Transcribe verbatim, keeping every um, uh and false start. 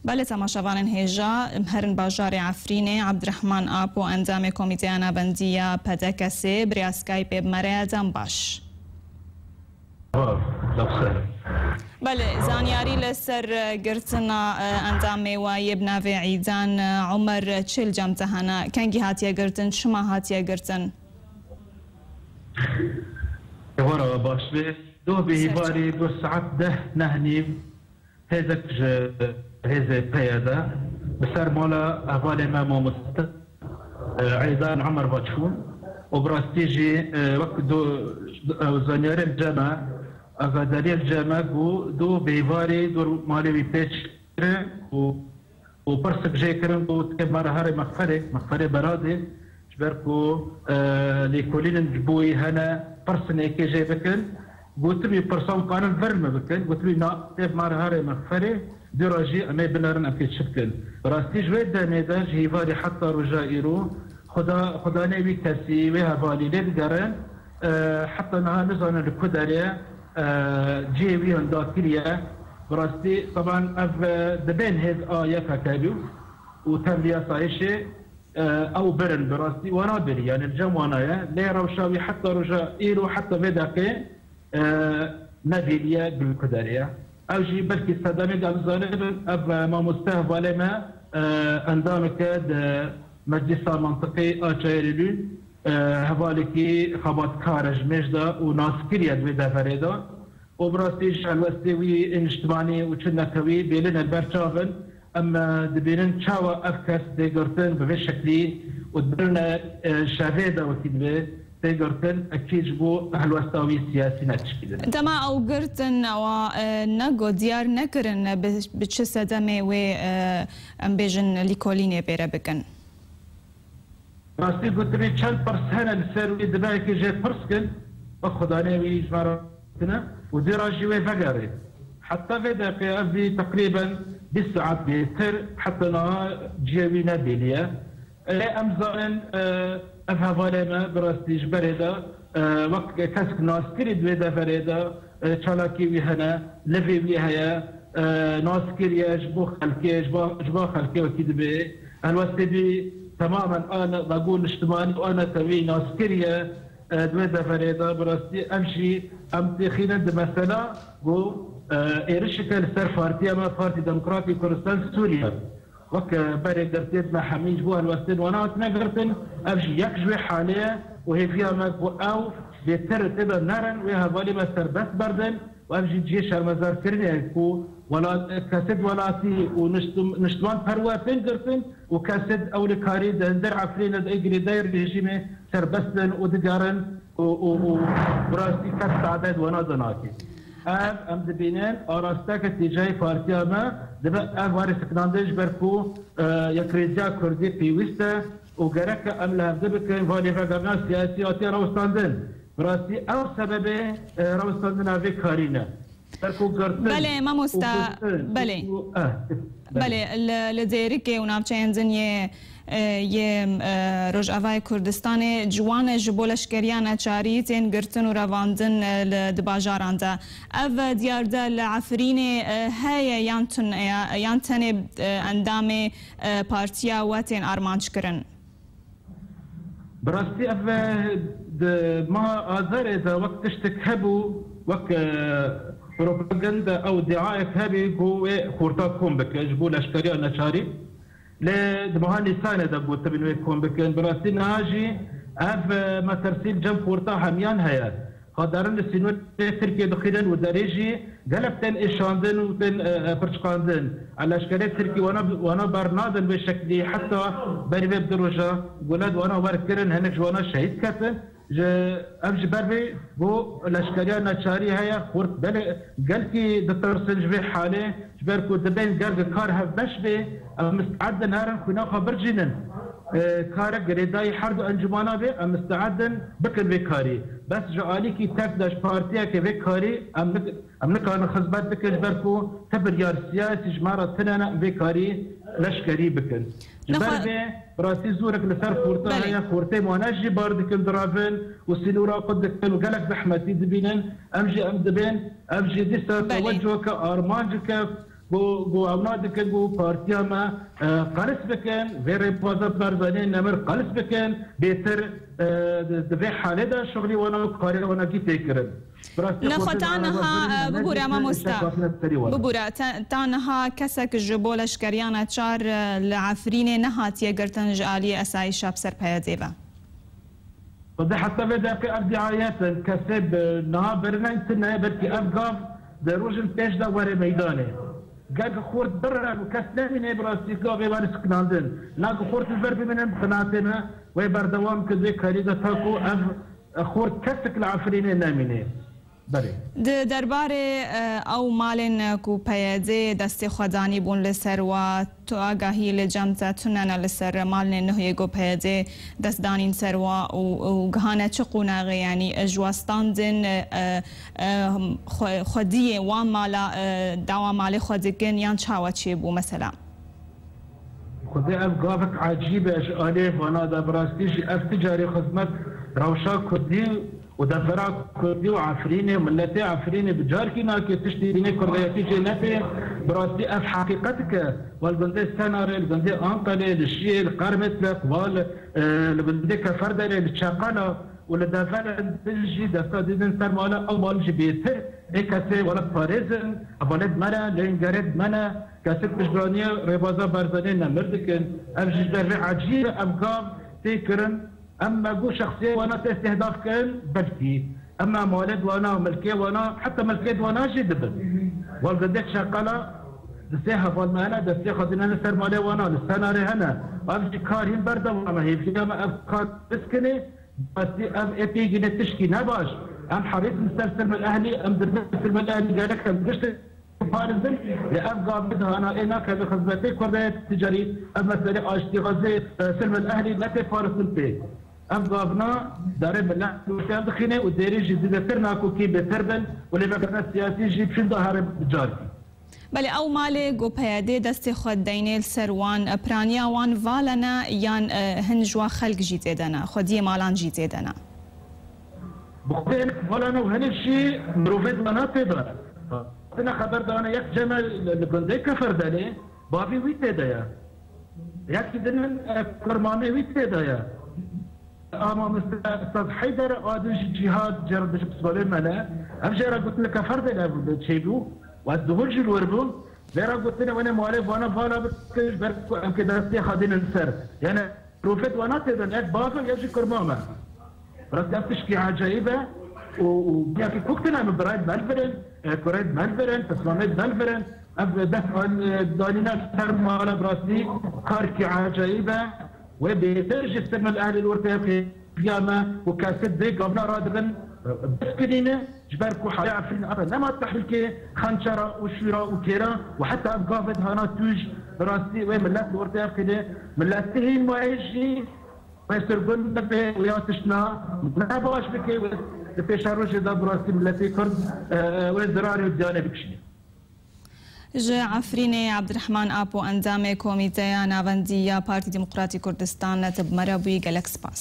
Belê, temaşevanên hêja, em herin bajarê Efrînê. Ebdirehman Apo, endamê Komîteya Navendî ya P D K S'ê, bi rêya Skypeê bi me re ye. Dem baş. Belê, zanyarî li ser, e, girtina, e, endamê we yê bi navê Îdan, e, Omer çi li cem te hene? Kengî hatiye girtin, çima hatiye girtin? Êvara we baş be. Doh bi hîvarî, doh saet deh, neh nîv, hêzek ji hêzê P Y D bi ser mala hevalê me mamoste, e, Îdan Omer ve çûn û bi rastî jî, e, wek do, e, zanyarên cem e, agadariyên cem e ku doh bi hîvarî dor malê wî pêç kirin û û pirsek jê kirin ku tê me re herê mexferê, mexferê beradê, ji ber ku, e, lêkolînên ji bo wî hene, pirsinekê jê bikin. Gotibî pirsan kanin vir min bikin. Gotibî na, tê me re herê mexferê, dûra jî em ê binerin, em pê çi bikin. Rastî ji wê demê de ji hîvarî heta roja îro, Xuda, xudanê wî kesî, wê hevalî lê digerin. E, heta niha nizanin li ku derê ye, e, cihê wî henda kiriye. Bi rastî, teban ev, e, dibên hêz a Y P G bû û tev li yasayişê, e, ew birin bi rastî wana birî, yani li cem wana ye. Lê rewşa wî heta roja îro, heta vê deqê, e, nebîniye ku li ku derê ye. Ew jî belkî sedemê de em zanibin, ev, e, mamoste hevalê me, e, endameke di Meclisa Mantiqê a Çayerê Lûn, e, hevalekî xebatkar e ji mêj de û naskirî ye di wê deverê de. Û bi rastî ji helwestê wî ê niştimanî û çi netewî bêlin li ber çav in. Em, e, dibînin çawa ev kes tê girtin bi vê şeklî û dibirine, e, şevê de wekî divê tê girtin, ekî ji bo helwesta wî siyasî ne tişkî didin. Dema ew girtin, ewa, e, ne got, diyar nekirin bi, bi çi sedemê wê, e, em bêjin lîkolînê pê re bikin. Rastî gotibî çend pirs hene li ser wî, dibe yekê jê pirs kin, bi xudanê wî ji me re tine û dê re jî wê vegerê. Heta vê deqê ev bî teqrîben bîst saet bêtir, heta niha cihê wî nebîniye. Lê em zanin, e, ev hevalê me bi rastî ji berê de, e, wek kesek naskirî di wê deverê de, e, çalakî wî hene, livê wî heye, e, naskirî ye ji bo xelkê, ji bo, ji bo xelkê wekî dibê. Helwestê wî temamen a ne-, vegû niştimanî û a netewî naskirî ye, e, di wê deverê de. Bi rastî ev jî em têxînin di mesela ku, e, êrişeke li ser partiya me, Partî Demokratî Kurdistan Sûriye. Wek, e, berê girtiyê me hemî ji bo helwestên wana hatine girtin, ev jî yek ji wê halê ye û hêviya me ku ew bêtir tê de nerin, wê hevalê me serbest berdin û ev jî cihê şermezarkirinê ye ku welat-, kesêt welatî û niştim-, niştiman perwer tên girtin û kesêt ewlekarî di hundir Efrînê de ê girêdayî rejîmê serbest bin û digerin û, û, û bi rastî kes tade di wana de nake. Ev em dibînin arasteke têcayî partiya me dibe ev warê sekinandin ji ber ku, e, yekrêziya Kurdî pêwîst e û gerek e em li hevdî bikin, va lêvegerina siyasî hatiye rawestandin. Bi rastî ew sebebê, e, rawestandina vê karî ne. Ber ku girtin Belê, mamosta, û girtin belê. û, eh, Belê, li, li Dêrikê û navçeyên din yê, e, yê, e, Rojavayê Kurdistanê ciwan e ji bo leşkeriya neçarî tên girtin û revandin, e, li, di bajaran de. Ev diyar de li Efrînê, e, heye yan tune ye, yan tenê, e, endamê, e, partiya we tên armanc kirin? Bi rastî ev, e, di meha Azarê de wek tiştek hebû, wek, e, propaganda ew diayek hebî ku wê xorta kom bike ji bo leşkeriya neçarî. Lê di meha Nîsanê de gotibin wê kom bikin. Bi rastî niha jî ev, e, metirsî li cem xorta hemiyan heye. Xwederin li sînorê Tirkiyê dixînin û derê jî gelek tên êşandin û tên, e, e, pirçiqandin. E, leşkerê Tirkî wana, wana bernadin vê şeklî, heta berî vê bi du roja gule di wana wer kirin, hinek ji wana şehîd ketin. Ji, ev ji ber vê ku leşkeriya neçarî heye, xort belê gelkî ditirsin ji vê halê, ji ber ku dibên gel kar hevbeş bê, em misteed in herin xwîna xwe bircînin. E, karek girêdayî her du encûmana bê, em misteed in bikin vê karî. Bes ji alîkî tek de ji partiyeke vê karî em nik-, em nikarin xizmet bikin, ji ber ku ti biryar siyasî ji me re tine ne, em vê karî leşkerî bikin. Ji ber Nexwe- vê, bi rastî zorek li ser xorta Belê. heye, xortê wana jî bar dikin, diravin û sînora xwe dikin û gelek zehmetî dibînin. Em jî em dibên, ev jî dîsa Belê. tewecuheke armanceke Ku, ku ew nadikin ku partiya me, e, qelis bikin, vê rêbaza Barzanî nemir qelis bikin, bêtir, e, di, di vê halê de şixulî wana û karê wana kî tê kirin. Bi rastî Nexwe xwe ta niha, e, bibûre, mamosta. Bibûre, ta, ta niha kesek ji bo leşkeriyana çar, e, li Efrînê nehatiye girtin ji aliyê esayîşa bi ser P Y D'ê ve. Xwedê heta vê deqê ev diayet in, kesê bi niha birine tune, belkî ev gav di rojin pêş de were meydanê. Ger xort birin û kes nemîne, bi rastî gavê wan siknandin. Na ku xort li vir bimînin, bi xinatê me wê berdewam kir vê karî de, ta ku ev xort kesik li Efrînê nemîne. Belê. Di derbarê, e, ew malên ku P Y D destê xwe danî bûn li ser wa, tu agahî li cem te tune ne li ser malên nuh yê ku P Y D dest danîn ser wa û, û gihane çi qonaxê, yanî ji westandin, e, e, xwe-, xwediyê wan mala, e, dawa malê xwe dikin yan çawa çêbû mesela? Xwedê ev gavek ecîb e ji aliyê vana de, bi rastî jî ev ti carî xizmet rewşa kurdî û devera kurdî û Efrînê û miletê Efrînê bi carkî nake, tiştî dînê kurdayetî jê nepê. Bi rastî ev heqîqet e. Wa li gundê Senarê, li gundê Anqelê, li Şiyê, li Qermetlek, wa li, e, li gundê Keferderê, li Çeqela û li deverên din jî desta didin ser mala ew mal jî bêtir. Ê kesê wele parêzin, hevalê di me re, lê hûn gerê di me ne, kesik piştgiraniya rêbaza Barzanî nemir dikin. Ev jî ji dervê ecîb e, ev gav tê kirin. Em me got şexsiyê wana tê îstihdaf kirin, belkî. Em me malê di wana û milkê wana, heta milkê di wana jî dibin. Wal gundê Çeqela di sê heval me hene, destê xwe dîne li ser malê wana, li Senarê hene. Ev jî kar hîn berdewam e, hêviya me ev kar biskine. Rastî ev ê pêgîne tişkî ne baş. Em herîs li ser Silmil Ehlî, em di Silmil Ehlî gelek em gişt parizin. Lê ev gavê dihana ê nakeve xizmetê kurdayê ticarî, ev meselê aştî xwezê, e, Silmil Ehlî ne tê parizin pê. Ev gavna darê milet ortaya dixîne û dêrî jî zêdetir nakokî bêtir bin û lêvekirina siyasî jî çûn da here bi carkî. Belê, ew malê ku P Y D destê xwe deynê li ser wan, piraniya wan vala ne yan, e, hin ji wan xelk jî tê de ne, xwediyê malan jî tê de ne? Bi xwe vala ne û hinek jî mirovê di wana tê de ne. Tine xeber dane yek cem e li, li gundê Keferdelê, bavê wî tê de ye. Yekî din, e, kurmamê wî tê de ye. Ama mesela Ustaz Heyder a din ji cîha cêr dişi psikolê me ne. Ev jê re gotin li Keferdelê ev çêbû. Û ez duhul jî li wir bûm. Vê re gotine wene malê vana vala bikin, ji ber ku em kê destê xwe dînin ser. Yani profet wana têdin, ek bavim ya jî kurma me. Rastî ev tişkî ecayîb e û, û biyakî kok tine min birayê me li vir in, e, kurê me li vir in, pismamê me li vir in. Ev dest an, e, danîna ser mala bi rastî karkî ecayîb e. Wê bêtir jî Silmil Ehlî li ortaya xêfiya me û kesê dê gavna radibin, e, biskirîne, ji ber ku halê Efrîn eve nema tehlîkê xençera û şûra û kêra û heta ev gavê dihana tûj bi rastî wê milet li ortaya xîne, miletê hîn mayê jî wê sirgûn bibe û ya tiştna ne baş bike, wê di pêşerojê de bi rastî miletê Kurd, e, wê zirarê û ziyanê bikişîne. Ji Efrînê Abdurrahman Apo, endamê Komîteya Navendî ya Partî Demokratî Kurdistan, te bi me re bûyî, gelek spas.